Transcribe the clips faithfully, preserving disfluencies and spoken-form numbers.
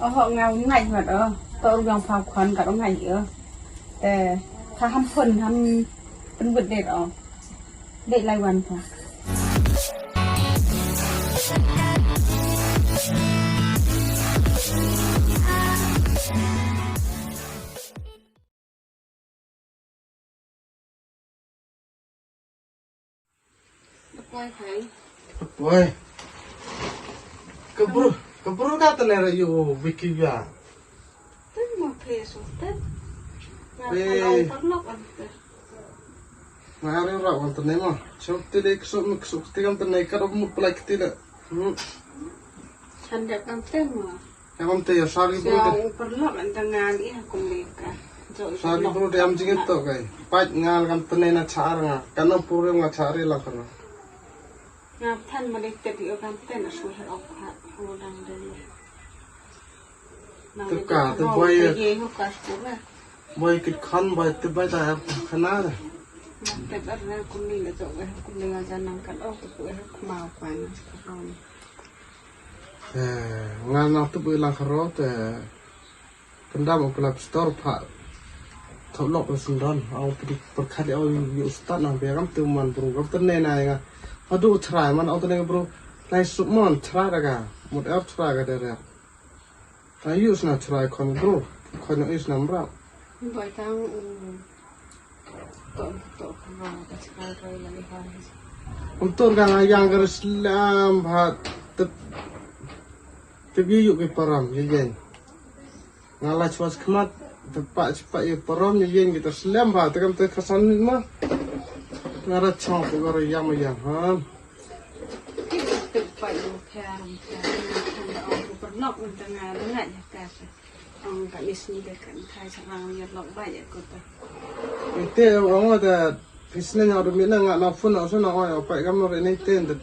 Oho, nga ym ngeit wat o. To ruh nga phaw khon kat ym ngeit o. Te pha ham phone ham pynbit det o. Dei lai wan pha. Woi. Ka bru, ka bru ka tene ra yu wiki ya. Ten mo phe so ten. Nga phalau parlok ante. Nga ari ra wan tene mo. Chok tele ksuk mi ksuk ti kam tene ka dok mut plak ti le. Hmm. Chan dep kam ten mo. Em te ya sari bru de. Sari bru de am jingit to kai. Pait ngal kam tene na char nga. Kano pure nga chari la kano. Nga than ma de te bi o kam ten a su her ok ha. Ho dang de. Te ka te boy. Ye ho ka su re. Boy kit khan boy te boy ta khana. Nga te ber re kun ni le to we kun ni nga jan nang kan ok ku e khma pa na. Eh, nga na tu bu lang kharot, eh, pyndam u klap store pha. Thok lok u sendon, au pdi perkhat au yu start na bia kam tu man bru kam tene na nga. Adu chrai man au tene bru. Lai suk mon chrai daga. Mut er chrai ga dere. Ta yu sna chrai kon bru. Kon yu sna mra. Bai tang u. Tok tok ka chrai rai la ni ha. Um tur ga nga yang ga slem bha tep. Tep yu yu ki param yu yen. Nga la chwas khmat tep pa chpa yu param yu yen ki ta slem bha te kam te khasan ni ma. Nga ra chong ko ga ra yang ma yang ha. Tep pa yu pher pher. Nga pernok mentanga dengat ya ka. Ong ka isni de kan thai sarang ya lok ba ya ko ta. Ite ong da pisne nya do mina nga na phone na so na oi opai kam re nei ten de.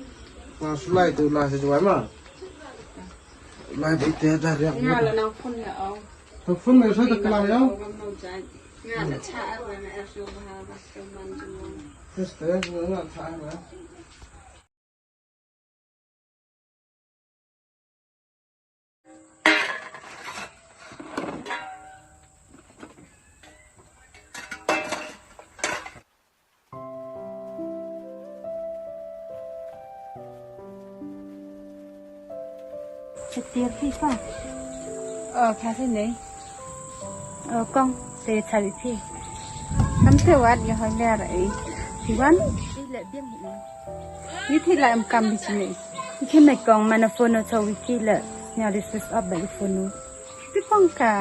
Nga sulai tu la se juai ma. Lai bi te da riak. Nga la na phone ya ong. To phone me so ta kala ya. Nga la cha ar na er so ba ba so man ju. Este nga cha ar. Te tiar phi pa. Ơ, pha phi nei. Ơ, kong, te tha bi phi. Kam te wat ya hoi ler ei. Phi wan. Phi le biang hi. Wi thi la em kam bi chini. Wi thi mai kong mana phone to wi thi la. Nya di switch off ba di phone. Pi pong ka.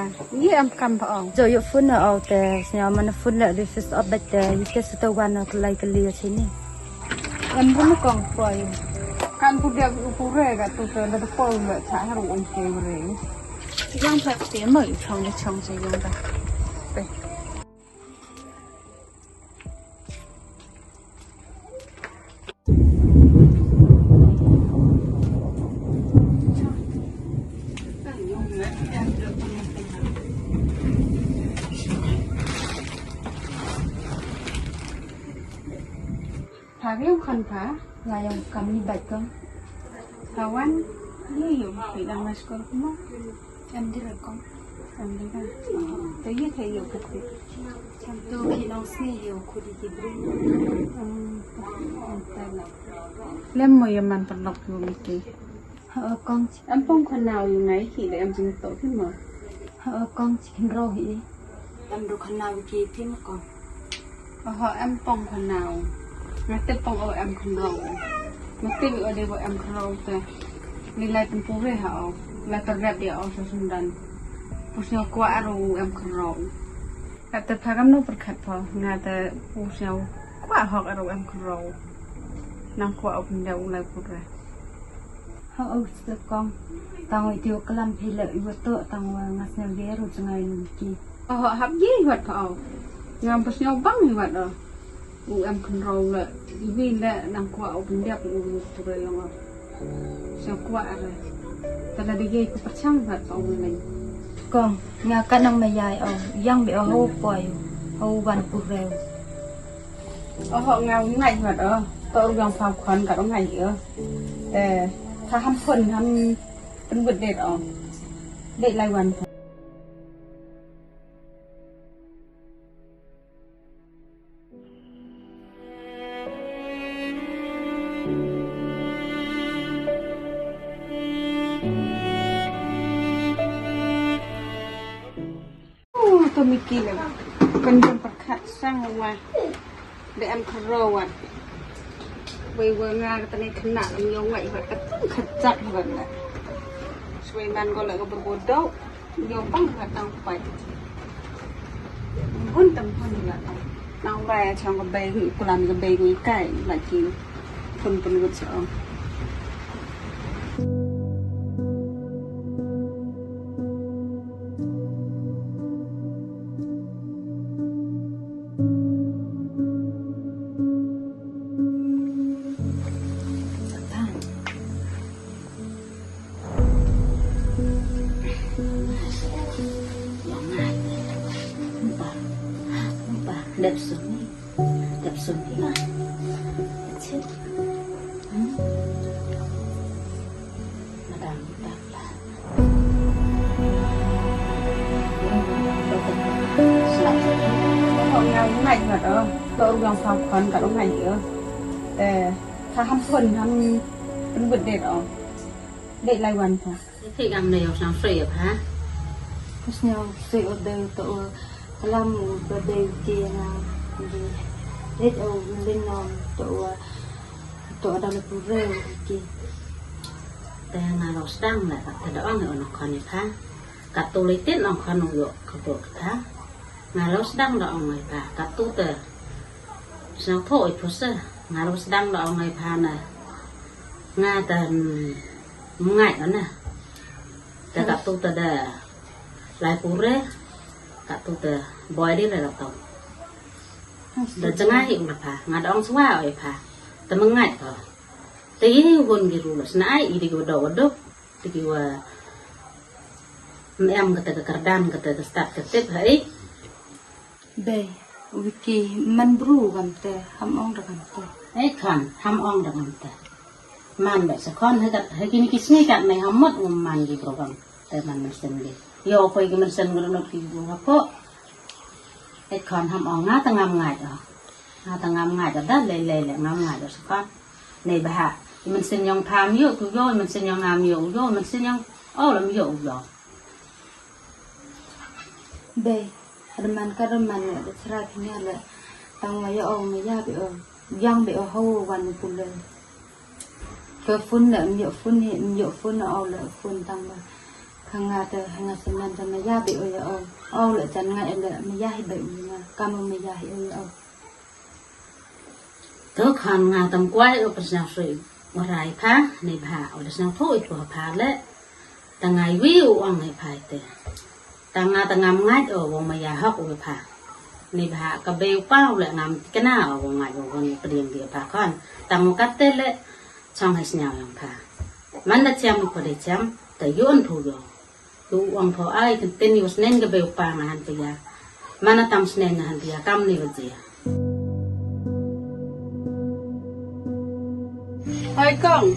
Ye em kam ba ong. Jo yo phone o te. Nya mana phone la di switch off ba te. Wi te su to wan na lai ka li chini. Em bu kong poi. Kan bu dia bu re ga tu te la de poi la cha haru ong ke re. Yang pha te mo i chong de chong che yang ba. Pe. Pha riam khan pha, nga ïong kam ni bad kong. Pha wan, ni ïong, ni dang na skul kumno? Em dei re kong. Em dei re. To ïa the ïa kut kut. Em to ki nong sni ïa kut ki bri. Em, em, em, em. Lem mo ïa man paralok ïa mi ki. Ha, kong. Em pong khana u ngai ki le em jing to ki mo. Ha, kong, chi kynroh hi. Em ru khana u ki tim kong. Oho, em pong khana u. Nga tip pong o em khynroh. Nga tip o de bo em khynroh te. Ni lai pynpure ha o. Lai tyrrep de o sa sundan. Pus nga kwah ru em khynroh. Ka te pha kam no pyrkhat pha. Nga te pus nga kwah hok ru em khynroh. Nang kwah o pynda u lai pure. Ho, o, sdang kong. Tang ïa u klam phi la iwa to tang wa nga sngew ïa ru jngai ngi ki. Ho, hap ïa wat pha o. Ngam pas ñiaw bang ïa wat o. U em khynraw la iwi la nang kwah u pyndiap u tu re long o. Sa kwah re. Tala de ïa ku pachang wat pha o leng. Kong, nga ka nang ma ïai o. Yang be o ho poi. Ho wan ku reu. Oho, nga u ngai wat o. To ru yang pha khon ka u ngai o. Eh, pha ham phun ham pynbit det o. Dei lai wan. Oh, to Miki le. Kan jam perkat sang wa. Dei em kero wat. Wei wa nga ka tane kena lam yo wai wat ka tang kajat wat la. Sui man ko la ka berbodo. Yo pang ka tang pai. Hun tam hun la tang. Nang bai chang ka bai gu kulam ka bai gu kai la ki. Pun pun gut sa. Dep sum ni. Dep sum ni lah. That's it. Hmm. Madam, madam lah. Ong ngai ngai mat oh. Ko ong fa khon ka ong ngai oh. Eh, fa ham khon ham pynbut det oh. Dei lai wan fa. Thik am ne ong sang free ha. Kus nyau se o de to o kalam u ba de ke na di. Rit o lin nom to o to o da le pure ke. Te nga lo sdang la ka te da ong o no khon ni pha. Ka tu le tin ong khon u yo ka bo ka pha. Nga lo sdang da ong ngai pha ka tu te. Sdang tho i phu se. Nga lo sdang da ong ngai pha na. Nga te, mm, ngai o na. Te ka tu te da lai pure, ka tu te boi di le la tau. Da jngai hi u la pha, nga da ong swa oi pha. Te mengat ko. Te i hun gi ru la sna ai i di ko da wa dok, te ki wa em kata ka kardan kata ka start ka tip ha i. Bei, Wiki, man bru kam te, ham ong da kam te. Ei khon, ham ong da kam te. Man ba sa khon, he kat, he kini ki sngi kat, nei ham mot ngum man ki bru kam te, man man sen ki. Yo, poi ki man sen ngur not ki bru ha po. Ei khon, ham ong, nga ta ngam ngai da. Nga ta ngam ngai da, da le le le ngam ngai da sa khon. Nei ba ha, i man sen yong tham yo, tu yo, i man sen yong ngam yo, yo, i man sen yong, oh, lam yo, yo. Bei, reman ka reman ne da chra ki nya le. Tang wa ya o me ya be o. Yang be o ho wan ne pule. Ka phone ne, me yo phone ne, me yo phone ne o le phone tang ba. Ka nga te, nga seman te me ya be o ya o. O le jan nga e le me ya hi be o nga. Ka mo me ya hi o ya o. To khon nga tam kwai u pyrshang sui u rai pha, ni bha u da sngewthuh i pha le. Ta ngai wi u ong i pha te. Ta nga ta ngam ngait u wong maya hok u pha. Ni bha ka bei u pa u le ngam kena u wong ngai u wong pdiang di pha khon. Ta ngu kat te le chong hai sngewthuh yang pha. Man da chiam u pa de chiam, ta yun thu yo. U ong pho ai, ken ten ni u sneng ka bei u pa nga han pia. Mana tam sneng nga han pia, kam ni u jia. Hai kong.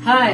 Hai.